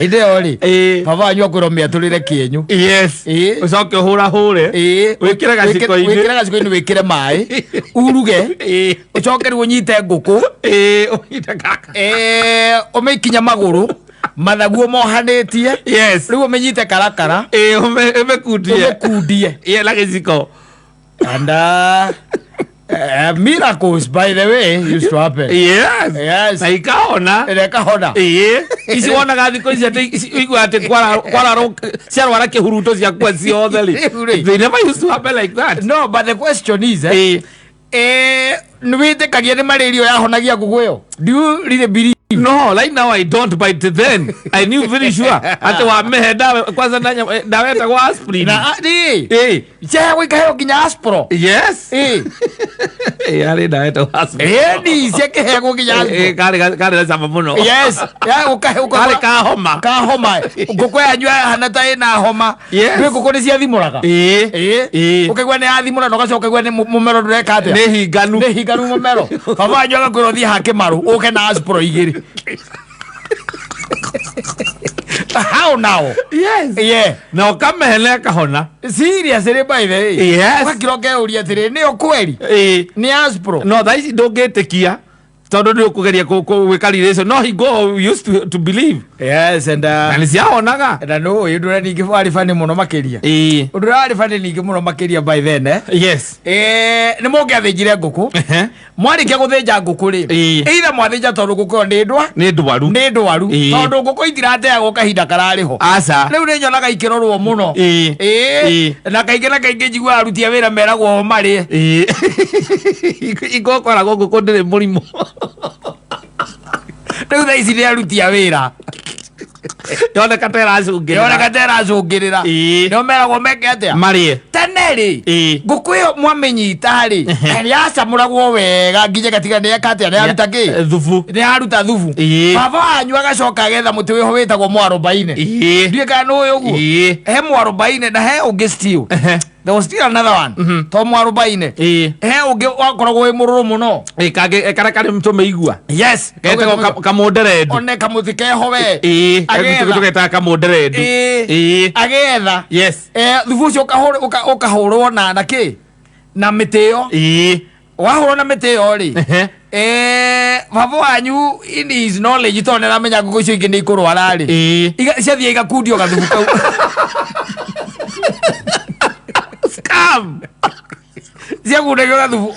Hĩndĩ ĩyo rĩ, Ĩĩ. baba wanyu akwĩrwo mĩatũrĩre kĩenyu. Yes. Ĩĩ. Ũcoke ũhũrahũre. Ĩĩ. Wĩkĩre gaciko-inĩ. Wĩkĩre gaciko-inĩ, wĩkĩre maĩ, uruge. Ĩĩ. Ũcoke rĩu ũnyite ngũkũ. Ĩĩ, ũnyite gaka. Ĩĩ, ũmĩkinye magũrũ mathaguo mohanĩtie. Yes. Rĩu ũmĩnyite karakara. Ĩĩ, ũmĩkundie. Ũmĩkundie. Ĩĩ, na gĩciko. And miracles, by the way, used to happen. Yes. Yes. Na ikahona. Ĩrĩa ĩkahona. Ĩĩ, ici wonaga thikũ ici atĩ ũiguaga atĩ kwararwo ciarwara kĩhuruto ciakua ciothe rĩ. Rĩu rĩ. They never used to happen like that. No, but the question is, Ĩĩ. Nĩ wĩtĩkagia nĩ malaria yahonagia ngũkũ ĩyo? Do you really believe? No, right now I don't, but then I knew very sure atĩ wamĩhe ndawa kwanza na ndawa ĩtagwo aspirin. Na rĩ, Ĩĩ. ciaheagwo ikaheo nginya aspro. Yes. Ĩĩ. Ĩĩ, harĩ ndawa ĩtagwo aspirin. Ĩni ciakĩheagwo nginya Ĩĩ, aspro. karĩ na cama mũno. Yes. Ya ũkahe Karĩ ka homa. Ka homa. Ngũkũ yanyu yahana ta ĩna homa. Yes. Rĩu ngũkũ nĩ ciathimũraga. Ĩĩ. Ĩĩ. Ĩĩ. Ũkaigua nĩ yathimũra na ũgacoka ũkaigua nĩ mũmero ndũreka atĩa. Nĩ hinganu. Nĩ hinganu mũmero. Baba wanyu agakwĩra ũthiĩ hake marũ ũke na aspro igĩrĩ. How now? Yes. Yeah. Na ũkamĩhe na ĩkahona. Seriously, by the way. Yes. Ũgakira ũkeyũria atĩrĩ, nĩyo kweri? Ĩĩ. Nĩ aspro. No thaa ici ndũngĩtĩkia tondũ nĩ ũkũgeria gwĩka relation, no hingo we used to believe. Yes, and Na nĩ ciahonaga. Na nũ ũyũ ũndũ ũrĩa ningĩ warĩ funny mũno makĩria. Ĩĩ. Ũndũ ũrĩa warĩ funny ningĩ mũno makĩria by then, eh? Yes. Nĩ mũngĩathĩnjire ngũkũ. Mwarĩkia gũthĩnja ngũkũ rĩ, Ĩĩ. either mwathĩnja tondũ ngũkũ ĩyo nĩ ndwa Nĩ ndwaru. Nĩ ndwaru. Ĩĩ. Tondũ ngũkũ itirateagwo kahinda kararĩ ho. Aca. Rĩu nĩ nyonaga ikĩrorwo mũno. Ĩĩ. Ĩĩ. Ĩĩ. Na kaingĩ njiguaga aruti a wĩra meragwo o marĩe. Ĩĩ. Ikokoragwo ngũkũ ndĩrĩ mũrimũ. Rĩu thaa ici nĩ aruti a wĩra. Yoneka ta ĩracũngĩrĩra. Yoneka ta ĩracũngĩrĩra. Ĩĩ. Nĩo meragwo meke atĩa? Marĩe. Tene rĩ, Ĩĩ. ngũkũ ĩyo mwamĩnyita rĩ, yacamũragwo wega nginya ĩgatiga nĩ eka atĩa, nĩ yaruta kĩ? Thubu. Nĩ yaruta thubu. Ĩĩ. Baba wanyu agacoka agetha mũtĩ wĩho wĩtagwo mwarobaine. Ĩĩ. Ndiũĩ kana nĩ ũĩ ũguo. Ĩĩ. He mwarobaine na he ũngĩ still. There was still another one. To mwarobaine. Ĩĩ. He ũngĩ wakoragwo wĩ mũrũrũ mũno. Ĩĩ, kangĩ karĩa karĩ tũmĩigua. Yes. Getagwo kamũnderendu. One kamũtĩ keho we. Ĩĩ. Agetha. Tũgetaga kamũnderendu. Ĩĩ. Ĩĩ. Agetha. Yes. Thubu ũcio ũkahũrwo na kĩ? Na mĩtĩ ĩyo. Ĩĩ. Wahũrwo na mĩtĩ ĩyo rĩ, Ehe. Baba wanyu in his knowledge, tondũ nĩaramenya ngũkũ icio ingĩ nĩ ikũrwara rĩ, Ĩĩ. Ciathiĩ igakundio gathubu kau. Scam. Ciakundagio gathubu.